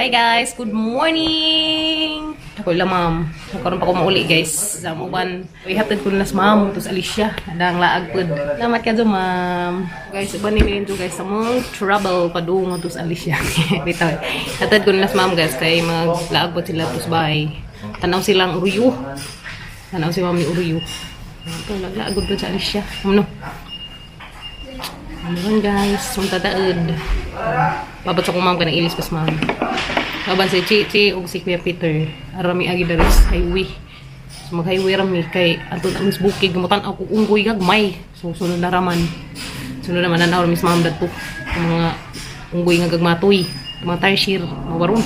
Hi guys, good morning! Ako lang, ma'am. Nagkaroon pa ko mauli, guys. Sa uban. Ihatid ko na sa ma'am. Tapos Alicia. Adang laag pod. Salamat ka ma'am. Guys, uban ni Minjo, guys. Sa mong trouble padung to sa Alicia. Dito. Hatid ko na sa ma'am, guys. Kay maglaag po sila to sa. Tanaw silang uruyo. Tanaw si ma'am ni uruyo. Ito, naglaag ko sa Alicia. Ano? Ano ron, guys? Ang tataod. Babat sa kong ma'am ka ng ilis pas ma'am. Kaban si Chi Chi ug si Kuya Peter. Arami agi dari sa highway. So mag-highway rami kay adto na mis bukid gamutan ako unggoy gagmay. So sunod na raman. Sunod naman na mis ma'am dadto. Ang mga unggoy nga gagmatoy. Mga tarsier, mawaron.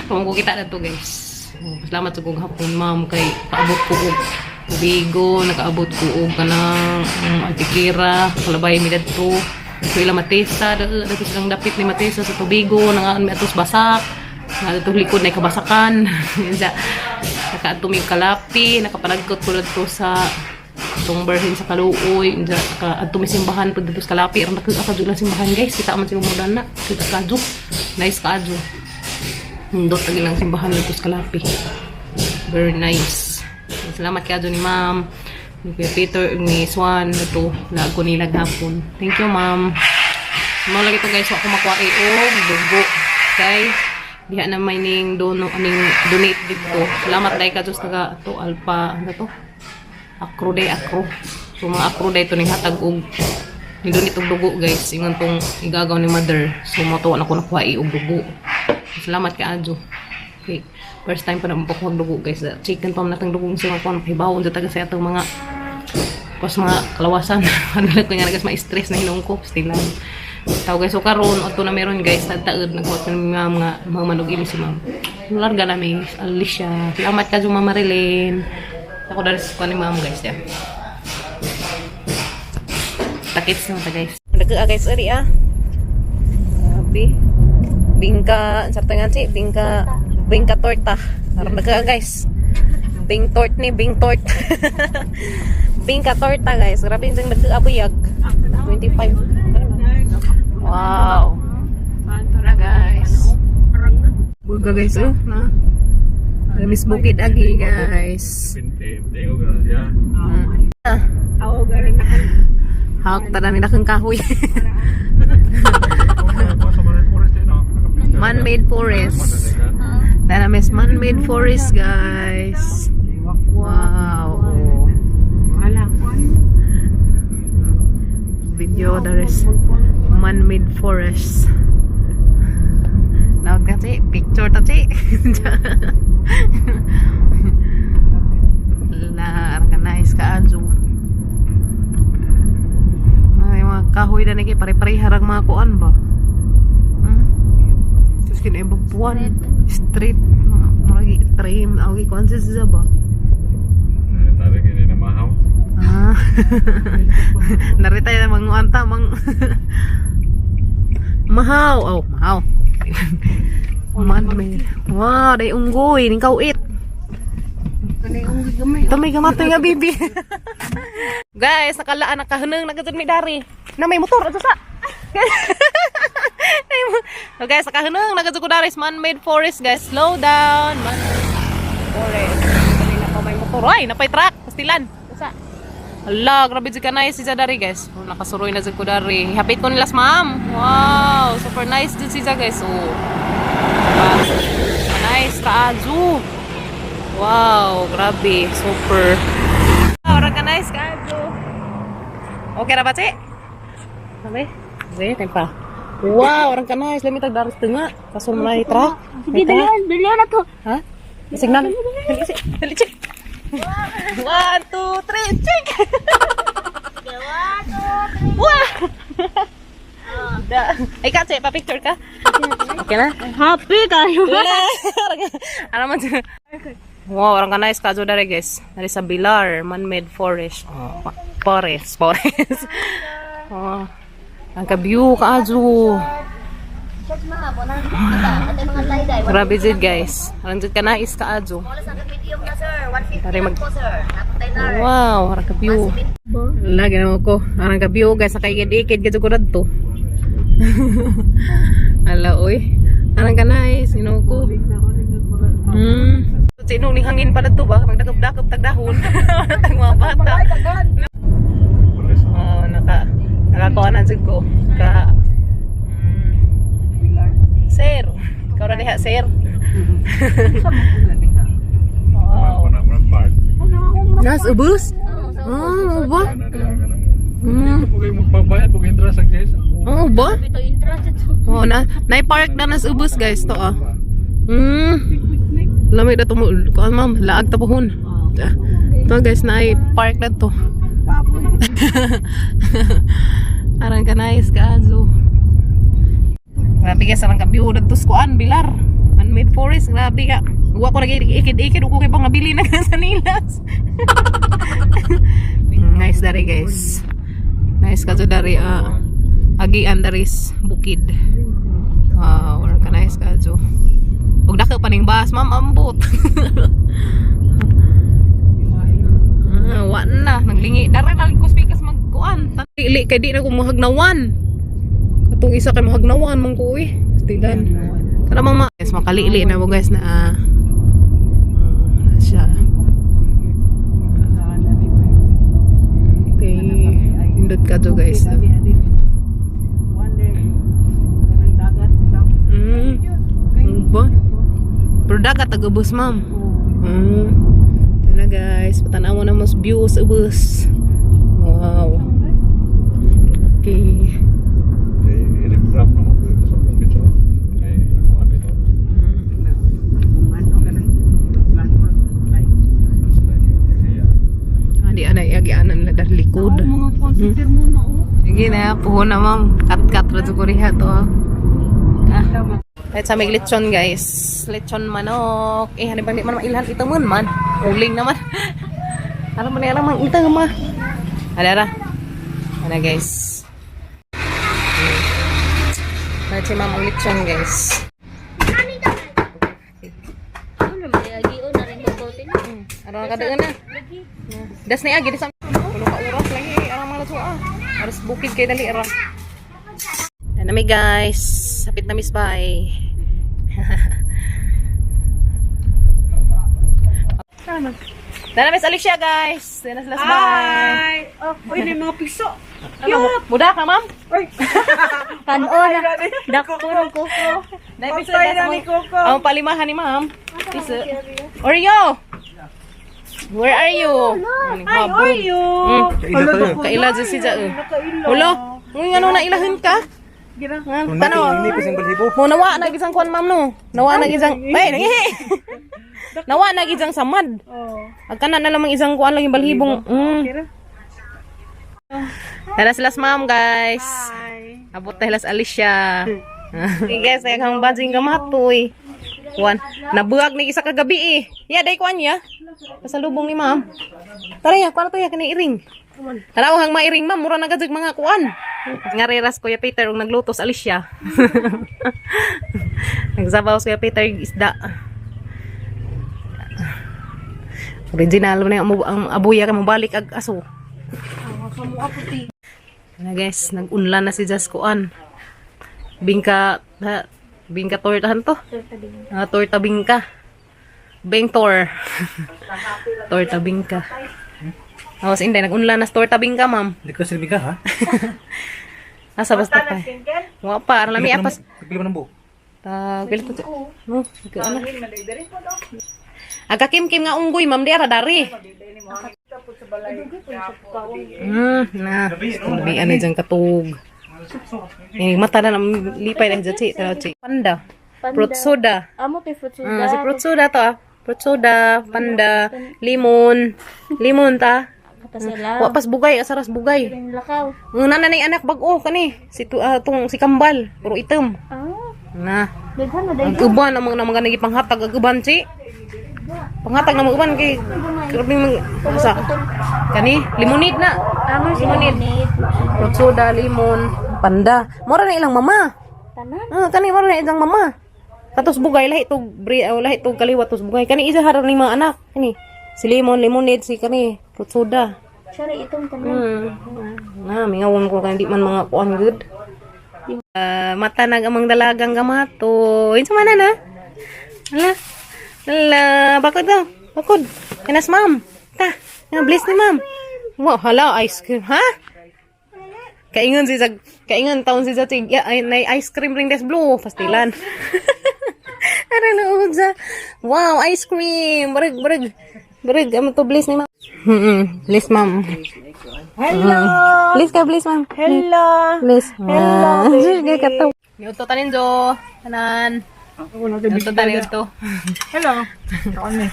Pamungko kita dadto, guys. So, salamat sa kong hapon, ma'am, kay paabot ko og tubigo, nakaabot ko og kanang antikira, kalabay mi dadto. So ila Matesa, dadto silang dapit ni Matesa sa Tubigo, nangaan mi atos basak. Nga adto likod na kabasakan. Sa nakaadto mi Kalapi, nakapanagkot ko dadto sa itong berhin sa Kaluoy, unsa ka adto mi simbahan pud dito sa Kalapi, aron nakita ka lang simbahan, guys. Kita man sila mo na, kita kadyo. Nice kadyo. Hindot lagi lang simbahan dito sa Kalapi. Very nice. Salamat kaayo ni ma'am, ni Kuya Peter, ug ni Swan, ito, laag ko nila gapon. Thank you, ma'am. Mao lagi to, guys, wa ko makuha og dugo. Kay diha na may ning dono aning donate dito. Salamat dai ka Diyos taga to Alpa, ano to? Akro day akro. So mga akro day to ning hatag og ni donate og dugo, guys. Ingon tong igagaw ni mother. So mo to na ko nakuha og dugo. Salamat kay Adjo. Okay. First time pa na mapakuha og dugo, guys. Chicken pa man natang dugo sa mga kuan pahibawon sa taga sa atong mga pas mga kalawasan. Ano lang ko nga guys, ma-stress na hinong ko. Still lang. Tao guys, so karon ato na meron, guys, taod naghuwat na mga manog ili si ma'am. Larga na mi Alicia. Salamat ka Ma'am Marilyn. Ako dari sa ni ma'am, guys, ya. Takits na ta, guys. Nagka guys, ari ah. Grabe. Bingka, sarta nga si, bingka, bingka torta. Aron nagka guys. Bing tort ni, bing tort. Bingka torta, guys. Grabe yung nagkaabuyag. 25. Wow. Tara, guys. Buga, guys, oh. Na. Miss Bukid agi, guys. Hawak ta na ni nakang kahoy. Man-made forest. Dana miss man-made forest, guys. Wow. Video there is man-made forest. Nawag ka si picture ta si. La, ka nice ka adyo. Ay, mga kahoy na ni pare-pareha rang mga kuan ba? Tapos kinaibang buwan. Street. Mga murag trim. Awgi kuan siya ba? Ah. Narita yung mga anta mang Mahaw. Oh, mahaw. Man, wow, day unggoy ning kauit. Ito may gamatoy nga bibi. Guys, nakalaan nakahanang nagazud mi dari. Na may motor ato sa. So guys, nakahanang nagazud ko dari sa man-made forest, guys. Slow down. Man-made forest. Kanina pa may motor. Ay, napay truck. Pastilan. Sa. Ala, grabe jud ka nice siya dari, guys. Oh, nakasuroy na jud ko dari. Hapit ko nila sa ma'am. Wow, super nice jud siya, guys. Oh. Diba? Nice kaayo. Wow, grabe, super. Wow, ka nice kaayo. Okay ra ba, Che? Sabi? Sige, pa. Wow, orang ka nice. Lami tag daris tunga. Kaso mo na truck. Sige, dalian, dalian na to. Ha? Signal. Dali, Che. Dali, Che. One, two, three, check! One, two, three. Wah! Da. Ay, ka, Che, pa-picture ka? Okay na? Happy kayo. Ano man siya? Wow, orang ka nice ka dari, guys. Dari sa Bilar, man-made forest. Oh, forest, forest. Oh. Ang ka-view ka-adyo. Check mga po nang kita mga tie-dye. Grabe jud, guys. Ang jud ka nice ka-adyo. Wala sa medium na, sir. 150 Tari lang po, sir. Napatay na. Wow, orang ka-view. Lagi na ko. Arang ka-view, guys, nakaigid-ikid ka ko radto. Ala oy. Arang ka nice, Ginoo ko. Sino ni hangin pa to ba? Magdakop-dakop tagdahon. Tag mga bata. Oh, nakakuha na jud ko. Ka. Sir, ikaw ra diha, sir. Wow. Nas ubus? Oh, ba? Magbabayad pag interest ang case. Oo ba? Ito interest. Oo na, nai-park na nas ubus, guys, to ah. Lamig na to mo, kuan ma'am, laag ta pohon. To guys, nai-park na to. Arang ka nice ka azo. Grabe guys, arang ka view dadto sa kuan Bilar. Man-made forest, grabe ka. Wa ko lagi ikid-ikid uko kay pang nabili na ka sa nilas. Nice dari guys. Nice ka to dari ah. Agian daris bukid. Wow, arang ka nice ka azo. Ug dako pa ning bus, ma'am, ambot. Ah, wa na naglingi dara na ko speakers magkuan. Dili kay di na ko mahagnawan. Katong isa kay mahagnawan man ko eh. Stilan. Kana mama, guys, makalili na mo guys na ah. Na siya. Okay. Indot ka to guys. Ano ba? Pero dagat tag-ubos, ma'am. Ito na guys, patanaw na mas views ubos. Wow. Okay. I-drop naman ko ito sa pito. Ay, mga pito. Adi anay agi anan la dar likod. Sige na, puho na ma'am. Kat-kat ra jud ko riha to. Ah. Ah. Kahit sa may lechon guys. Lechon manok. Eh, hani bang di man mailhan ito man man. Uling naman. Alam mo na alam mang ito ma. Ada ra. Ana guys. Kahit si ma'am ang lechon guys. Ano may agion na rin mabuti na. Aron ka doon na. Das na agi sa tulo ka oras lagi arang mga latwa ah. Aras bukid kay dali ara. Na nami guys, sapit na miss bye. Dana Miss Alicia guys. Dana sila sa bahay. Hi! Oh, uy, may mga piso. Ano, muda ka ma'am? Kano na. Dako ng kuko. Dai piso Patay na ni Coco. Ang palimahan ni ma'am. Piso. Oreo. Where are you? Hi, Oreo! Kaila dyan si Ja. Ulo, nung ano na ilahin ka? Tanaw. Mo nawa na gisang kuan ma'am no. Nawa na gisang ay nangihi. Nawa na gisang samad. Oh. Agka na lamang isang kuan lang yung balhibong. Tara sila sa ma'am guys. Hi. Abot tayo las Alicia. Hey guys, ay kang bajing kamatoy. Kuan, nabuag ni isa kagabi eh. Ya, day kuan ya. Pasalubong ni ma'am. Tara ya, kuan to ya kani iring. Tara hang mairing ma'am, mura na gajud mga kuan. Ngareras Kuya Peter ug nagluto sa Alicia. Nagsabaw si Kuya Peter yung isda. Original na yung ang abuya ka mobalik ag aso. Na guys, nag-unlan na si Jas kuan. Bingka ha, bingka tortahan to. Ah, torta bingka. Bengtor. Torta bingka. Tapos hindi, nag-unlan na sa torta bingka, ma'am. Hindi ko silbi ka, ha? Asa basta pa. Wa pa, aron lami apas. Pili mo ng buhok. Ta, pili to. No, ano. Aga kim-kim nga unggoy, ma'am, di ara dari. Na. Labi ano dyan katug. Eh, mata na ng lipay na dyan, chi. Tara, chi. Panda. Fruit soda. Amo kay fruit soda. Si fruit soda to ah. Fruit soda, panda, limon. Limon ta. Kapasala. Wa pas bugay, asaras bugay. Yung lakaw. Una na ning anak bag-o kani. Si tu, ah, tong si Kambal, puro itom. Ah, Na. daghan na Ang uban ang mga mga nagipanghatag ang uban chi. Panghatag na mga uban kay grabe mga asa. Kani limonade na. Amo si limonade. Fruit soda, limon, panda. Mora na ilang mama. Tanan. Ah, kani mora na ilang mama. Katos bugay lahi tog bre oh, lahi tog kaliwat tos bugay. Kani isa haron ni mga anak kani. Si limon, limonade, si kani fruit soda. Sorry itong tanan. Na, mingawon ko kay di man mga kuan good. Ah, mata nag amang dalagang gamato. Insa man na? Hala. Hala, bakod daw. Bakod. Kanas, ma'am. Ta, nga bless ni ma'am. Wow, hala ice cream, ha? Kaingon si Zag, kaingon taon si Zag, ya, ay, nay ice cream ring des blue, pastilan. Ara na sa. Wow, ice cream. Barag, barag. Barag, amo to bless ni ma'am. Bless ma'am. Hello! Bless ka, bless ma'am. Hello! Bless. Hello, baby. Niuto tanin jo. Tanan. Niuto tanin to. Hello! Kaon mi.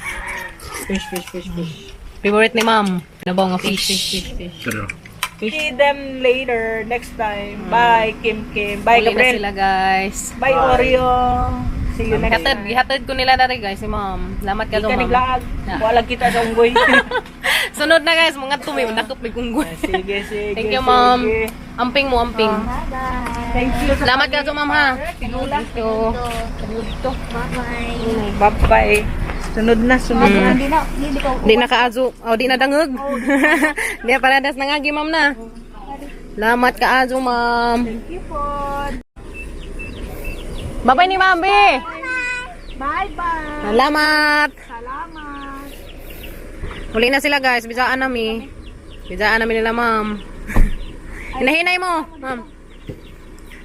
Fish, fish, fish, fish. Favorite ni ma'am. Nabaw nga fish. Fish, fish, fish. See them later, next time. Bye, Kim Kim. Bye, Uli na Gabriel. sila, guys. Bye, Oreo. See you next Gihatod, time. gihatod ko nila dari guys si ma'am. Salamat ka Di do, ka ma'am. naglaag. Na. Wala kita sa unggoy. Sunod na guys, mga tumi, nakop may gunggoy. Sige, sige. Thank you, ma'am. Sige. Amping mo, amping. Thank you. Sa Salamat ka ma'am ha. Tinula. Thank you. Bye-bye. Bye-bye. Sunod na, sunod na. Hindi na, hindi ko. Di na kaazo, oh, di na dangog. Di na paradas na ngagi, ma'am na. Salamat kaazo, ma'am. Thank you po. Bye-bye ni ma'am, be. Bye-bye. Salamat. Salamat. Huli na sila guys, bisaan nami. Bisaan namin nila, ma'am. Hinahinay mo, ma'am.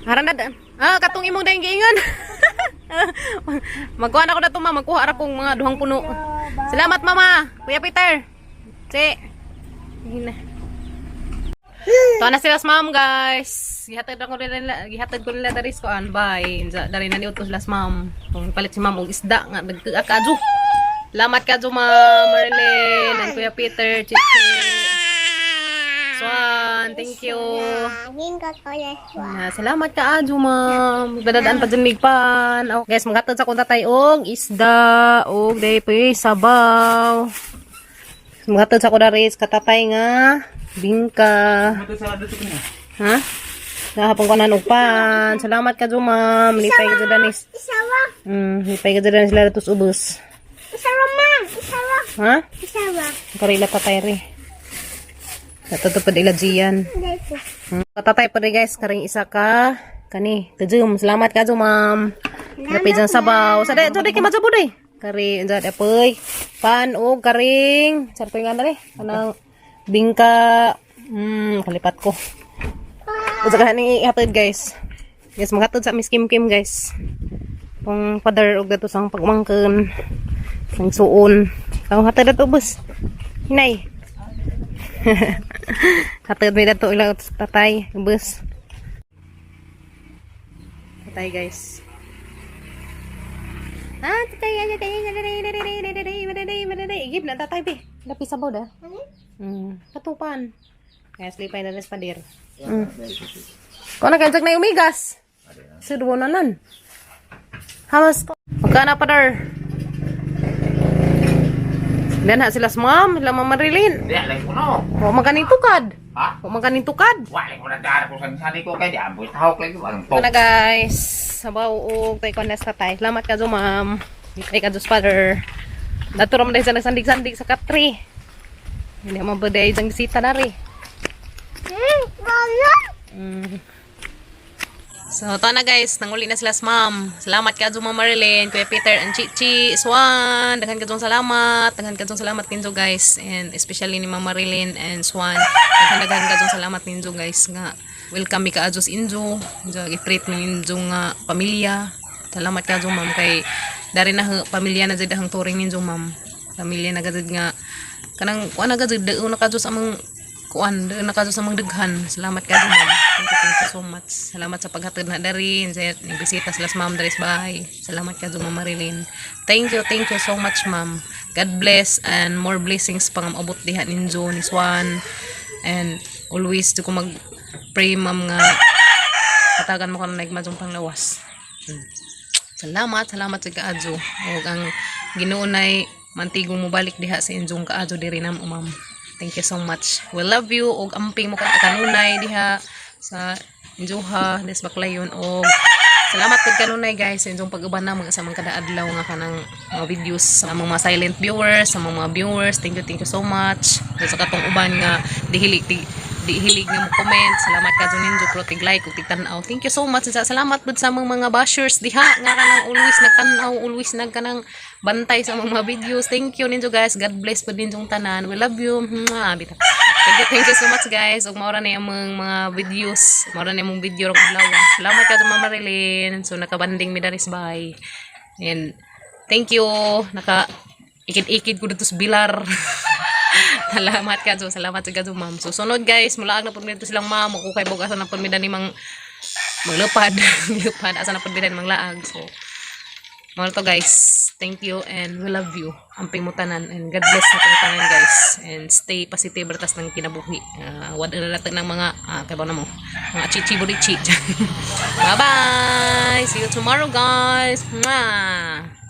Haran na. Ah, katong imong dayong giingon. Magkuha na ko na to, ma'am. Magkuha ra kong mga duhang puno. Salamat, mama. Kuya Peter. Si. Hina. Tuwa na sila sa ma'am, guys. Gihatag ko nila dari sa kuan. Bye. Insa dari na niutos sila sa ma'am. Kung palit si ma'am og isda nga nagtuak kadyo. Salamat kadyo, ma'am Marilyn and Kuya Peter, Chichi. Swan, thank you. Ah, salamat ka, Adjo, ma'am. Dadaan pa dyan migpan. Oh, guys, maghatod sa kong tatay og isda, og day pa sabaw. Maghatod sa ko dari sa katatay nga bingka. Ha? Nahapon ko na pan. Salamat ka, ma'am. Lipay ka dyan is. Isawa. Lipay ka dyan sila datos ubos. Isawa, ma'am. Isawa. Ha? Isawa. Karila tatay ri. Natutupad ila Gian. Hindi po. Katatay pa rin guys, karing isa ka. Kani, tujum. Salamat ka, ma'am. Dapat dyan sabaw. Sa day, kay madsabod eh. Kari, dyan, apoy. Pan, o, karing. Sarap yung nga eh. Kanang bingka. Kalipat ko. Usa ka ni ihatod guys. Guys, maghatod sa Miss Kim Kim guys. Pang father og dato sang pagmangkon. Sang suon. Ang hatod dato bus. Hinay. Hatod mi dato ila tatay bus. Tatay guys. Ah, tatay, tatay, tatay, tatay, tatay, tatay, tatay. Igib na tatay be. Lapi sabaw da. Katupan. Kaya slipay na rin sa pader. Kung na na umigas. Sudwo na nun. Hamas ko. Magkana pa dar? Dan ha sila sa ma'am, sila ma'am Marilyn. Di alay ko no. Wa man kaning tukad. Ha? Wa man kaning tukad. Wala ko na dara ko sa sani ko kay di amboy tahok lagi walang Ito na guys. Sabaw og tay kon sa tay. Salamat ka ma'am. Ay ka Diyos Father. Dato ra man dahil sa nagsandig-sandig sa katri. Hindi man ba dahil isang bisita na rin. Wala. So, ito na guys. Nanguli na sila sa ma'am. Salamat ka, Ma'am Marilyn, Kuya Peter, and Chichi, Swan. Daghan ka salamat. Daghan ka salamat ninyo guys. And especially ni Ma'am Marilyn and Swan. Daghan daghan ka salamat ninyo guys nga welcome mi ka adyo sa inyo. Inyo i-treat mi inyo nga pamilya. Salamat ka ma'am kay dari na pamilya na jud ang turing ninyo ma'am. Pamilya na gud nga kanang kuan na gud daon na ka sa among kuan doon na ka sa mga daghan. Salamat ka ma'am. Thank you so much. Salamat sa paghatod na dari. Sa nagbisita sila sa ma'am dari sa bahay. Salamat ka ma'am Marilyn. Thank you so much ma'am. God bless and more blessings pang maabot diha ninyo ni Swan. And always to ko mag pray ma'am nga hatagan mo ka ng naigmadong panglawas. Salamat, salamat sa kaadyo. Og ang Ginoo nay mantigong mobalik diha sa inyong kaadyo diri nam ma'am. Thank you so much. We love you og amping mo kanunay diha sa injoha des Baclayon og salamat pud kanunay guys sa inyong pag-uban na mga sa mga kada adlaw nga kanang mga videos sa among mga silent viewers, sa among mga viewers. Thank you so much. Ug sa katong uban nga dihili di, di hilig nga mo comment. Salamat ka ninyo pro tig like ug tig tan-aw. Thank you so much. Salamat pud sa among mga bashers diha nga kanang always nagtan-aw, always nagkanang bantay sa among mga videos. Thank you ninyo, guys. God bless pud ninyong tanan. We love you. Mwah. Bitaw. Thank you so much, guys. Ug mao ra ni among mga videos. Mao ra ni among video rong adlaw. Salamat ka Mama Marilyn. So nakabanding mi diri sa bahay. And thank you. Naka ikid-ikid ko dito sa bilar. Salamat ka. So, salamat sa kadto, ma'am. So, sunod, guys, mulaag na pud dito silang ma'am. Kung kay asa na pud mi dani mang maglupad. Lupad. Asa na pud mi dani manglaag. So, mao to, guys. Thank you and we love you. Amping mo tanan and God bless na tanan, guys. And stay positive ratas ng kinabuhi. Wala na natin ng mga kay na mo. Mga chichi burichi. Bye bye. See you tomorrow, guys. Mwah.